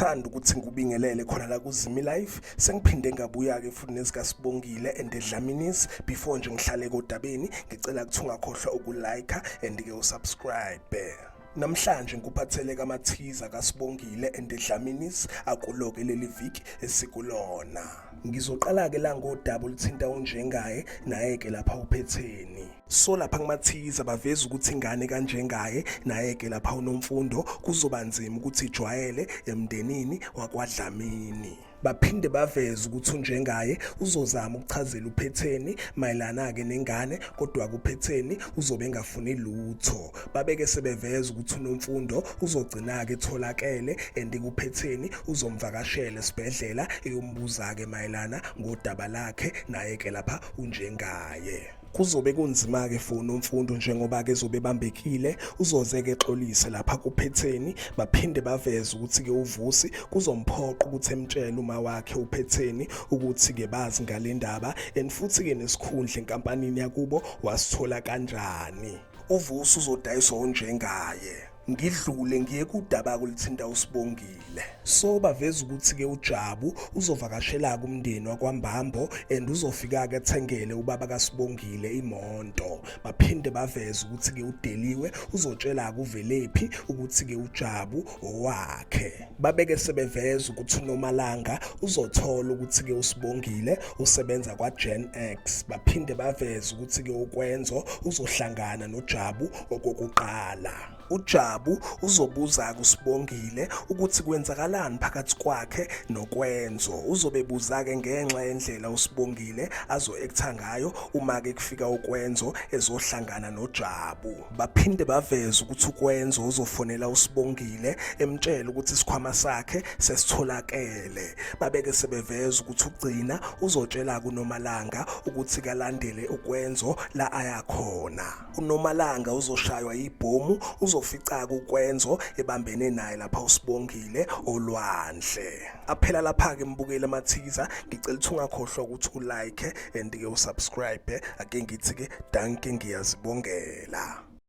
Ngiyathanda ukuthi ngikubingelele khona la kuZimi Life. Sengiphinde ngabuya-ke futhi nezikaSibongile and Dlaminis. Before nje ngihlale kodabeni, ngicela ukuthi ungakhohlwa ukulike and-ke usubscribe. Namhlanje ngikuphathele kamathiza kaSibongile and Dlaminis akuloke leli viki esikulona. Ngizoqala-ke la ngodaba oluthinta unjengaye naye-ke lapha uphetheni. So lapha kumathiza baveza ukuthi ingane kanjengaye naye-ke lapha uNomfundo kuzoba nzima ukuthi ijwayele emndenini wakwaDlamini. Baphinde baveze ukuthi unjengaye uzozama ukuchazela uPhetheni mayelana-ke nengane kodwa-ke uPhetheni uzobe engafuni lutho. Babeke sebeveza ukuthi uNomfundo uzogcina-ke etholakele and kuPhetheni uzomvakashela esibhedlela eyombuza-ke mayelana ngodaba lakhe naye-ke lapha unjengaye. Kuzobe kunzima-ke for uNomfundo njengoba-ke ezobe ebambekile, uzoze-ke exolise lapha kuPhetheni. Baphinde baveze ukuthi-ke uVusi kuzomphoqa ukuthi emtshele uma wakhe uPhetheni ukuthi-ke bazi ngale ndaba and futhi-ke nesikhundla enkampanini yakubo wasithola kanjani. UVusi uzodayiswa onjengaye. Ngidlule ngiye kudaba oluthinta uSibongile. So baveza ukuthi-ke uJabu uzovakashela-ke umndeni wakwaMbambo and uzofika-ke athengele ubaba kaSibongile imonto. Baphinde baveze ukuthi-ke uDeliwe uzotshela-ke uVelephi ukuthi-ke uJabu owakhe. Babeke sebeveza ukuthi uNomalanga uzothola ukuthi-ke uSibongile usebenza kwa-Gen X. Baphinde baveze ukuthi-ke uKwenzo uzohlangana noJabu okokuqala. UJabu uzobuza kuSibongile ukuthi kwenzakalani phakathi kwakhe noKwenzo. Uzobe ebuza-ke ngenxa yendlela uSibongile azo-ektha ngayo uma-ke kufika uKwenzo ezohlangana noJabu. Baphinde baveze ukuthi uKwenzo uzofonela uSibongile emtshela ukuthi isikhwama sakhe sesitholakele. Babeke sebeveza ukuthi uGcina uzotshela kuNomalanga ukuthi kalandele uKwenzo la aya khona. UNomalanga uzoshaywa yibhomu uzofica-ke uKwenzo ebambene naye lapha uSibongile olwandle. Aphela lapha-ke mbukeli amathiza, ngicela ukuthi ungakhohlwa ukuthi ulike and-ke usubscribe. Ake ngithi-ke danke ngiyazibongela.